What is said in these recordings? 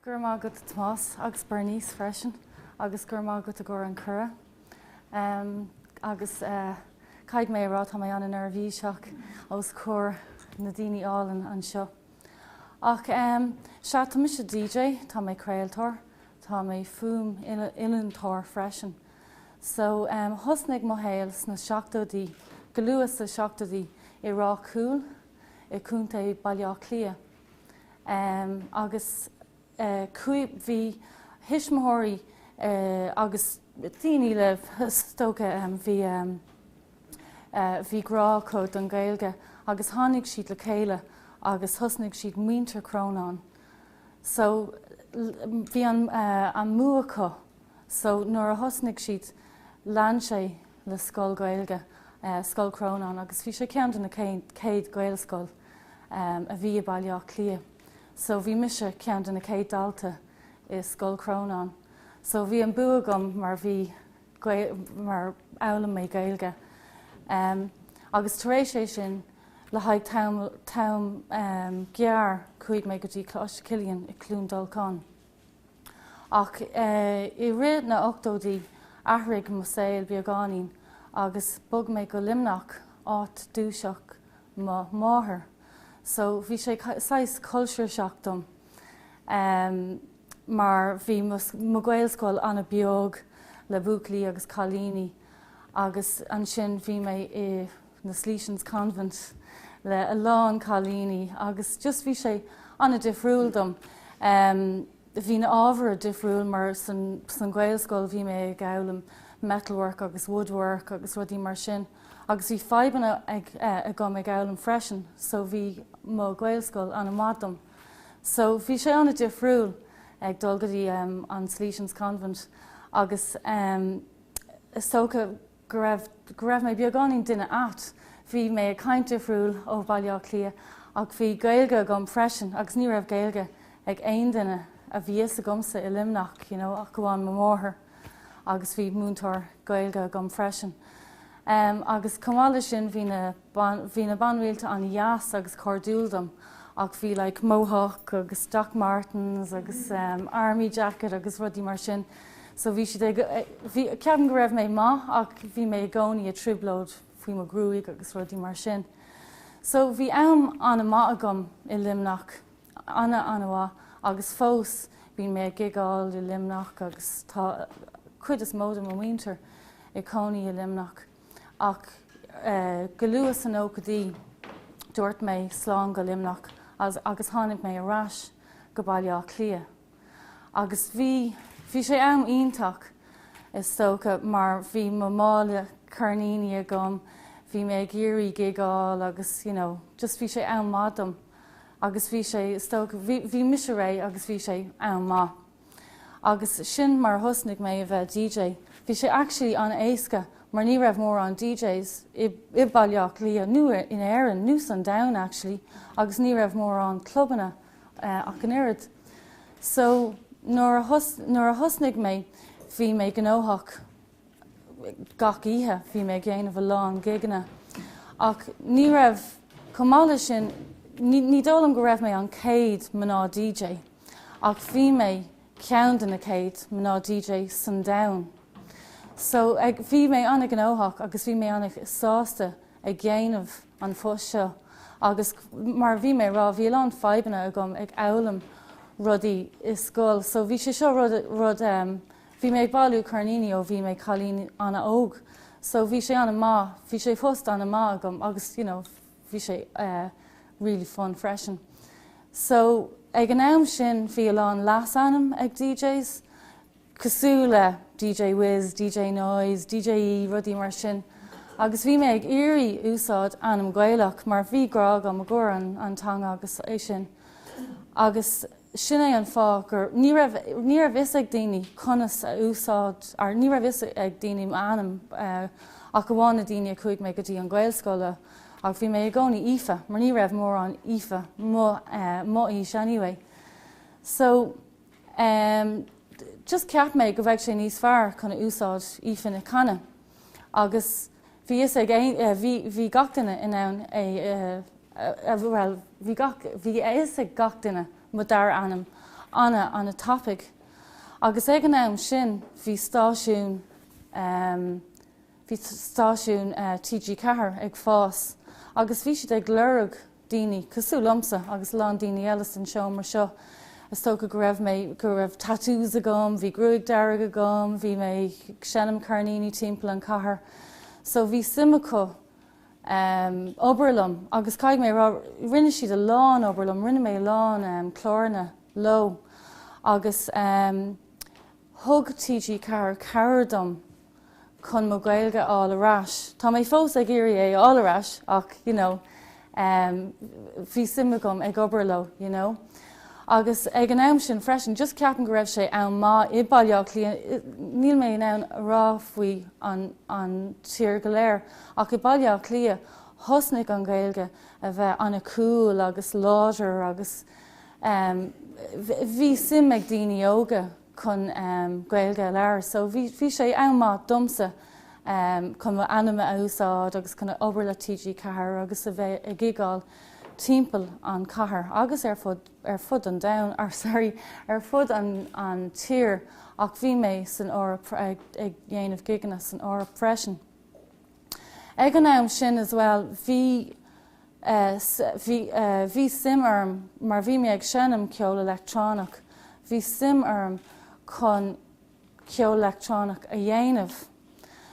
Go raibh maith agat Tomás agus Bernice freisin agus go raibh maith agat i gcomhair an cuireadh. Agus caithfidh mé a rá tá mé an-neirbhíseach os comhair na daoine álainn anseo. Ach sea, tá mise DJ, tá mé craoltóir, tá mé fuaim-oiliúntóir freisin. So thosnaigh mo shaol sna seachtóidí, go luath sna seachtóidí i Ráth Cúil i Contae Baile Átha Cliath. Agus bhí thuismitheoirí agus daoine le is dócha bhí bhí grá acu don Ghaeilge agus tháinig siad le chéile agus thosnaigh siad Muintir Chrónáin. So bhí an an bua acu so nuair a thosnaigh siad lean sé le scoil Ghaeilge, Scoil Chrónáin agus bhí sé ceann de na céad Ghaelscoil a bhí i Baile Átha Cliath. So bhí mise ceann de na céad dalta i Scoil Chrónáin. So bhí an bua agam mar bhí mar fhoghlaim mé Gaeilge. Agus tar éis é sin le haghaidh tam tam gearr chuaigh mé go dtí Coláiste Chilliain i Cluain Dolcáin. Ach i rith na ochtóidí athraigh mo saol beagáinín agus bhog mé go Luimneach, áit dúchasach mo mháthair. So bhí sé saghas culture shock dom mar bhí mo Ghaelscoil an-beag le buachaillí agus cailíní agus ansin bhí mé i na Salesians Convent le a lán cailíní agus just bhí sé an-difriúil dom. Bhí na ábhair difriúil mar san san Ghaelscoil bhí mé ag fhoghlaim metalwork agus woodwork agus rudaí mar sin agus bhí fadhbanna ag agam ag fhoghlaim freisin so bhí mo Ghaelscoil an-mhaith dom. So bhí sé an-difriúil ag dul go dtí an Salesians Convent agus is dócha go raibh, go raibh mé beagáinín duine ait. Bhí mé ag caint difriúil ó Bhaile Átha Cliath ach bhí Gaeilge agam freisin agus ní raibh Gaeilge ag aon duine a bhí fhios agamsa i Luimneach, you know, ach amháin mo mháthair agus bhí múinteoir Gaeilge agam freisin. Um, agus chomh maith leis sin bhí na bhí na bean rialta an-deas agus cairdiúil dom ach bhí like mohawk agus Doc Martens agus um, army jacket agus rudaí mar sin. So bhí siad ag, bhí, ceapaim go raibh mé maith ach bhí mé i gcónaí i trioblóid faoi mo ghruaig agus rudaí mar sin. So bhí am an-maith agam i Luimneach, an-an-mhaith agus fós bíonn mé ag gigeáil i Luimneach agus tá cuid is mó de mo mhuintir i cónaí i Luimneach. Ach go luath sna nóchaidí dúirt mé slán go Luimneach agus tháinig mé ar ais go Baile Átha Cliath. Agus bhí, bhí sé am iontach is dócha mar bhí mo mála ceirníní agam, bhí mé ag iarraidh gigeáil agus you know just bhí sé am maith dom agus bhí sé is dócha, bhí, bhí mise réidh agus bhí sé am maith. Agus sin mar a thosnaigh mé a bheith DJ. Bhí sé actually an-éasca mar ní raibh mórán DJs i, i Baile Átha Cliath nó in Éirinn nó san domhan actually agus ní raibh mórán clubanna ach an oiread. So nuair a nuair a thosnaigh mé bhí mé gnóthach gach oíche, bhí mé ag déanamh a lán gigeanna. Ach ní raibh, chomh maith leis sin, ní ní dóigh liom go raibh mé an chéad mná DJ ach bhí mé ceann de na chéad mná DJ san domhan. So ag bhí mé an-ghnóthach agus bhí mé an-sásta ag déanamh an phost seo agus mar bhí mé ag rá bhí a lán fadhbanna agam ag fhoghlaim rudaí i scoil so bhí sé seo rud rud bhí mé ag bailiú ceirníní ó bhí mé cailín an-óg so bhí sé an-maith bhí sé post an-maith agam agus you know bhí sé really fun freisin. So ag an am sin bhí a lán leasainm ag DJs cosúil le DJ Wiz, DJ Noise, DJ E, rudaí mar sin. Agus bhí mé ag iarraidh úsáid ainm Gaelach mar bhí grá agam i gcomhair an, an teanga agus é sin. Agus sin é an fáth gur ní raibh ní raibh fhios ag daoine conas a úsáid ar ní raibh fhios ag daoine m'ainm ach amháin na daoine a chuaigh mé go dtí an Ghaelscoil le ach bhí mé i gcónaí Aoife mar ní raibh mórán Aoife mo mo aois anyway. So just cheap mé go bheadh sé níos fearr chun a úsáid Aoife Nic Cana agus bhí fhios ag bhí bhí gach duine in ann é bhuel bhí gach bhí a fhios ag gach duine mo dara ainm. Ana, ana tapaidh. Agus ag an am sin bhí stáisiún, bhí stáisiún TG4 ag fás agus bhí siad ag lorg daoine cosúil liomsa agus a lán daoine eile san seomra seo. Is dócha go raibh mé, go raibh tattoos agam, bhí gruaig dearg agam, bhí mé ag seinm ceirníní timpeall an cathair. So bhí suim acu obair liom agus caithfidh mé a rá, rinne siad a lán obair liom, rinne mé a lán cláranna leo agus thug TG4 cabhair dom chun mo Ghaeilge a fháil ar ais. Tá mé fós ag iarraidh é a fháil ar ais ach you know bhí suim agam ag obair leo you know. Agus ag an am sin freisin, just ceapaim go raibh sé am maith i Baile Átha Cliath, níl mé in ann a rá faoi an an tír go léir, ach i Baile Átha Cliath thosnaigh an Ghaeilge a bheith an-cool agus láidir agus bhí suim ag daoine óga chun Gaeilge a labhairt. So bhí bhí sé am maith domsa chun mo ainm a úsáid agus chun obair le TG4 agus a bheith ag gigeáil timpeall an chathair agus ar fud ar fud an domhain or sorry ar fud an an tír ach bhí mé san Eoraip ag ag dhéanamh gigeanna san Eoraip freisin. Ag an am sin as well bhí bhí bhí suim orm mar bhí mé ag seinm ceol leictreonach, bhí suim orm chun ceol leictreonach a dhéanamh.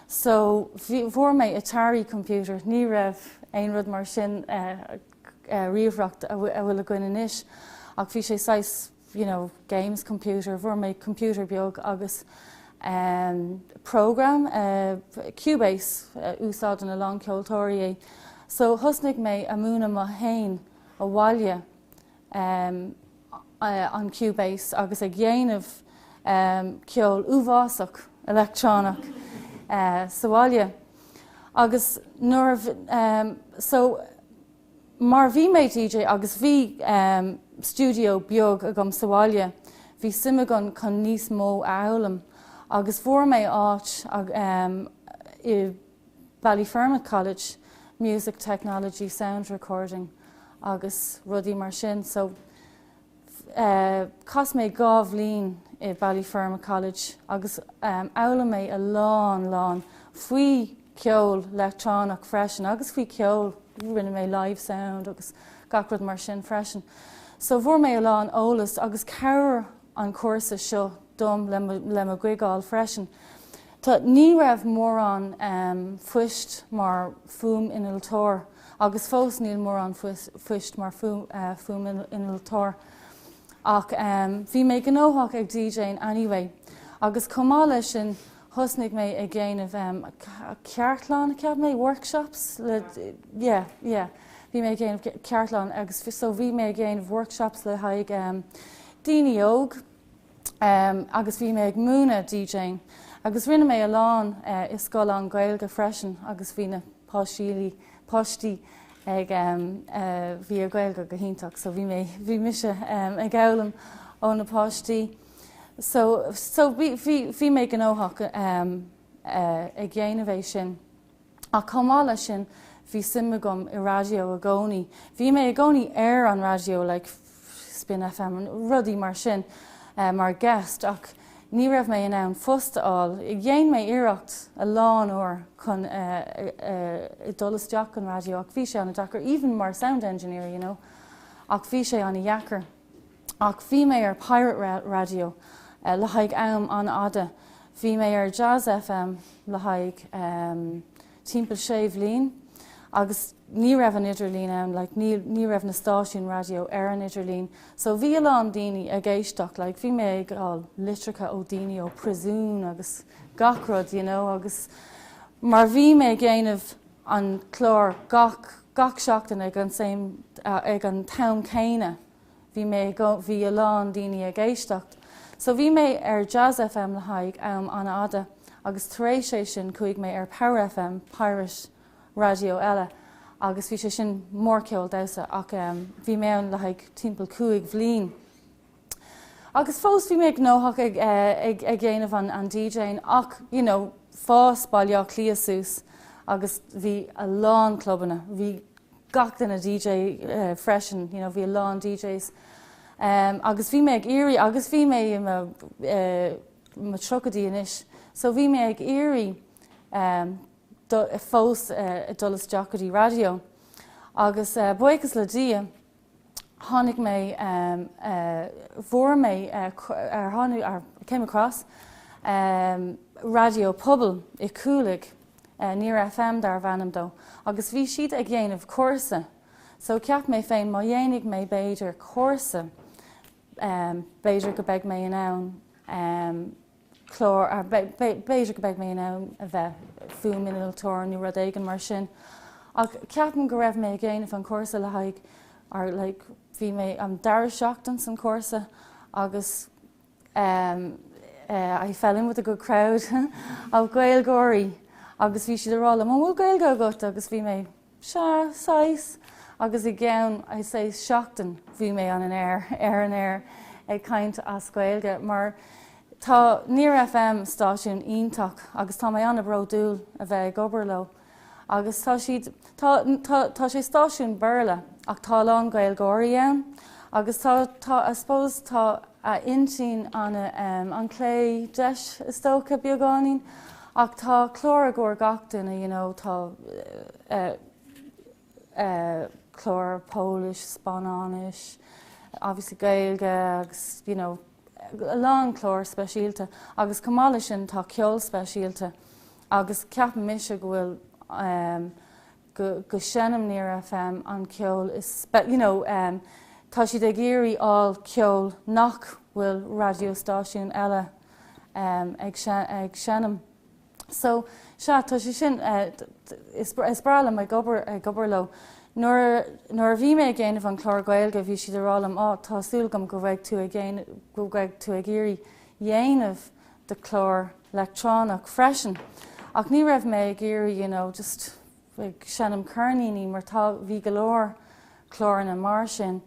So bhí fuair mé Atari computer, ní raibh aon rud mar sin ríomhaireacht a bhfuil againn anois ach bhí sé saghas you know, games computer, fuair mé computer beag agus um, program uh, Cubase uh, úsáideann a lán ceoltóirí é. So thosnaigh mé a múineadh mo féin abhaile um, uh, an Cubase agus ag dhéanamh um, ceol uafásach leictreonach uh, sa bhaile. Agus nuair um, so mar bhí mé DJ agus bhí um, studio beag agam sa bhaile, bhí suim agam chun níos mó a fhoghlaim agus fuair mé áit um, i Ballyfermot College, Music Technology Sound Recording agus rudaí mar sin. So uh, chaith mé 2 bhliain i Ballyfermot College agus um, fhoghlaim mé a lán lán faoi ceol leictreonach freisin agus faoi ceol rinne mé live sound agus gach rud mar sin freisin. So fuair mé a lán eolas agus cabhair an cúrsa seo dom le le mo ghigeáil freisin. Tá ní raibh mórán um, phoist mar fuaiminnealtóir agus fós níl mórán phoist mar uh, fuaiminnealtóir. Ach um, bhí mé gnóthach ag DJing anyway. Agus chomh maith leis sin thosnaigh mé ag déanamh um, ceardlann cheap mé workshops le yeah, yeah. Bhí mé ag déanamh ceardlann agus so bhí mé ag déanamh workshops le haghaidh um, daoine óg um, agus bhí mé ag múineadh DJing. Agus rinne mé a lán uh, i scoil lán-Ghaeilge freisin agus bhí na páistí páistí ag um, uh, bhí a Gaeilge go hiontach, so bhí mé bhí mise um, ag foghlaim ó na páistí. So, so bhí, bhí, bhí mé gnóthach um, uh, ag dhéanamh é sin. Ach chomh maith leis sin bhí suim agam i raidió i gcónaí. Bhí mé i gcónaí ar an raidió like Spin FM rudaí mar sin uh, mar guest ach ní raibh mé in ann post a fháil. Dhéan mé iarracht a lán uair chun uh, uh, dul isteach an raidió ach bhí sé an-deacair even mar sound engineer you know ach bhí sé an-deacair. Ach bhí mé ar Pirate Radio uh, le haghaidh am an-fhada. Bhí mé ar Jazz FM le haghaidh um, timpeall sé bhliain agus ní raibh an idirlíon ann, like, ní, ní raibh na stáisiún raidió ar an idirlíon. So bhí a lán daoine ag éisteacht, like, bhí mé ag fháil litreacha ó daoine ó príosún agus gach rud, you know, agus mar bhí mé ag déanamh an clár gach, gach seachtain ag an same, uh, ag an t-am céanna. Bhí mé bhí a lán daoine ag éisteacht. So bhí mé ar Jazz FM le haghaidh am an-fhada agus tar éis é sin chuaigh mé ar Power FM Pirate raidió eile agus bhí sé sin mórcheol damhsa ach um, bhí mé ann le haghaidh timpeall 5 bhliain. Agus fós bhí mé gnóthach ag, uh, ag, ag dhéanamh an, an DJing ach you know, fás Baile Átha Cliath suas agus bhí a lán clubanna, bhí gach duine DJ uh, freisin, you know, bhí a lán DJs. Agus bhí mé ag iarraidh, agus bhí mé i mo, mo tríochaidí anois, so bhí mé ag iarraidh fós dul isteach go dtí raidió. Agus buíochas le Dia, tháinig mé, fuair mé, ar tháinig, I came across raidió pobail i Cúlaigh, Near FM darbh ainm dó, agus bhí siad ag dhéanamh cúrsa. So cheap mé féin má dhéanfaidh mé b'fhéidir cúrsa, b'fhéidir go beidh mé in ann clár, b'fhéidir go beidh mé in ann a bheith fuaiminnealtóir nó rud éigin mar sin. Ach ceapaim go raibh mé ag déanamh an cúrsa le haghaidh, or like, bhí mé an dara seachtain san cúrsa agus um, uh, I fell in with a good crowd of Gaeilgeoirí agus bhí siad ag rá liom, an bhfuil Gaeilge agat? Agus bhí mé, Sea, saghas, agus i gceann, I say, seachtain bhí mé on an air, ar an aer ag caint as Gaeilge mar tá Near FM stáisiún iontach agus tá mé an-bhródúil a bheith ag obair leo agus tá siad, tá, tá, tá sé stáisiún Béarla ach tá a lán Gaeilgeoirí ann agus tá, tá, I suppose tá a intinn ana, an clé, deis is dócha, beagáinín ach tá clár i gcomhair gach duine, you know, tá clár Póilis, Spáinnis, obviously Gaeilge agus, you know, a lán clár speisialta agus chomh maith leis sin tá ceol speisialta agus ceapann mise go bhfuil go go seinm Near FM an ceol is you know tá siad ag iarraidh fháil ceol nach bhfuil raidió stáisiún eile ag ag seinm. So, sea, tá sé sin, is is breá liom ag obair ag obair leo. Nuair nuair a bhí mé ag déanamh an clár Gaeilge bhí siad ag rá liom, á, tá súil agam go bheidh tú ag go bheidh tú ag iarraidh dhéanamh do chlár leictreonach freisin. Ach ní raibh mé ag iarraidh, you know, just ag seinm ceirníní mar tá, bhí go leor cláranna mar sin.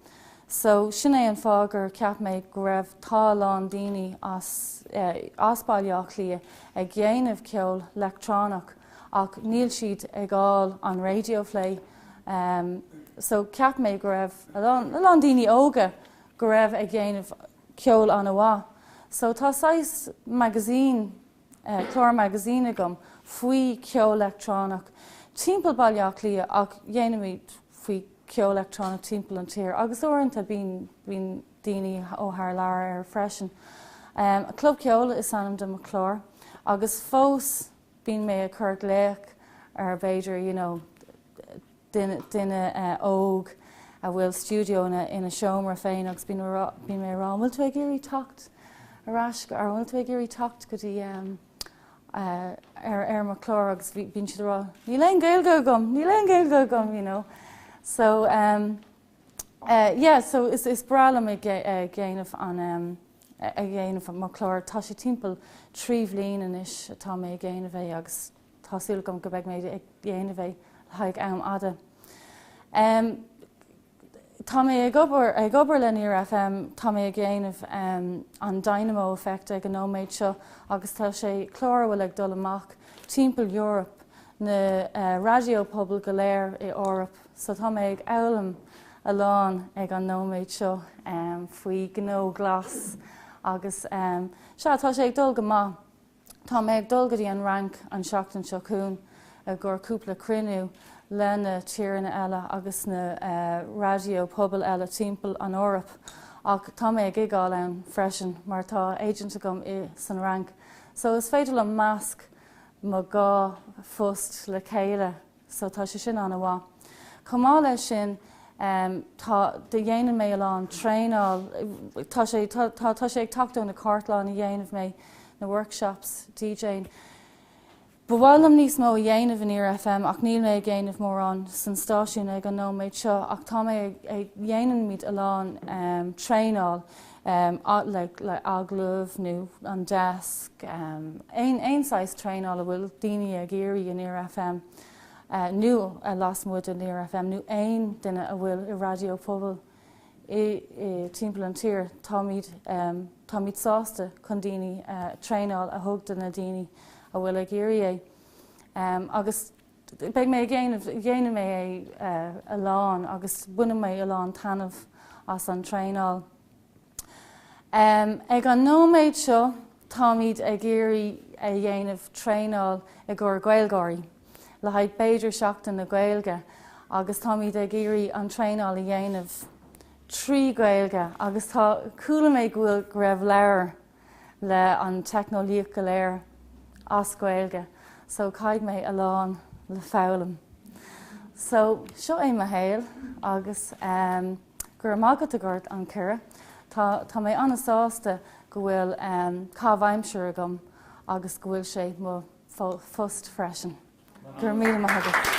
So sin é an fáth gur cheap mé go raibh, tá a lán daoine as, as Baile Átha Cliath ag déanamh ceol leictreonach ach níl siad ag fháil an radio play. Um, so cheap mé go raibh a lán, a lán daoine óga go raibh ag déanamh ceol an-mhaith. So tá saghas magazine clár magazine agam faoi ceol leictreonach timpeall Baile Átha Cliath ach dhéanaimid faoi ceol leictreonach timpeall an tír agus uaireanta bíonn bíonn daoine ó thar lear air freisin. Um, Club Ceoil is ainm do mo chlár agus fós bíonn mé ag cur glaoch ar b'fhéidir you know, duine, duine óg a bhfuil stiúideo ina, ina seomra féin agus bíonn bíonn mé ag rá, an bhfuil tú ag iarraidh teacht ar ais, ar an bhfuil tú ag iarraidh teacht go dtí um, uh, ar, ar mo chlár agus bíonn siad ag rá, níl aon Gaeilge agam, níl aon Gaeilge agam, you know. So, um, uh, yeah, so is, is breá liom ag, ag déanamh an um, ag déanamh mo chlár. Tá sé timpeall 3 bhliain anois atá mé ag déanamh é agus Tá súil agam go mbeidh mé ag déanamh é le haghaidh am fhada. Tá mé ag obair ag obair le Near FM, tá mé ag déanamh an Dynamo Effect ag an nóiméad seo agus tá sé clár a bhfuil ag dul amach timpeall Eoraip, na raidió pobail go léir i Eoraip. So tá mé ag foghlaim a lán ag an nóiméad seo faoi gnó glas agus sea, tá sé ag dul go maith. Tá mé ag dul go dtí an Fhrainc an seachtain seo chugainn i gcomhair cúpla cruinniú le na tíreanna eile agus na raidió pobail eile timpeall an Eoraip ach tá mé ag gigeáil ann freisin mar tá agent agam i san Fhrainc so is féidir liom measc mo dhá phost le chéile. So tá sé sin an-mhaith. Chomh maith leis sin, tá, dhéanann mé a lán traenáil, tá sé, tá, tá, tá sé ag teacht ó na cartlann a dhéanamh mé, na workshops, DJing. Ba mhaith liom níos mó a dhéanamh in Near FM ach níl mé ag déanamh mórán san stáisiún ag an nóiméad seo ach tá mé ag, ag, dhéanaimid a lán traenáil le, le agallamh nó an desk, aon, aon saghas traenáil a bhfuil daoine ag iarraidh i Near FM nó lasmuigh de Near FM nó aon duine a bhfuil i raidió pobail i, i timpeall an tír, táimid, táimid sásta chun daoine traenáil a thug do na daoine a bhfuil ag iarraidh é. Agus beidh mé ag déanamh, dhéanfaidh mé é a lán agus baineann mé a lán taitneamh as an traenáil. Ag an nóiméad seo táimid ag iarraidh a dhéanamh traenáil i gcomhair Gaelgáirí le haghaidh b'fhéidir Seachtain na Gaeilge agus táimid ag iarraidh an traenáil a dhéanamh trí Ghaeilge agus tá chuala mé go bhfuil go raibh leabhar le an teicneolaíocht go léir as Gaeilge so caithfidh mé a lán le foghlaim. So seo é mo shaol agus um, go raibh maith agat i gcomhair an cuireadh. Tá tá mé an-sásta go bhfuil um, caitheamh aimsire agam agus go bhfuil sé mo phost freisin. Go raibh míle maith agat.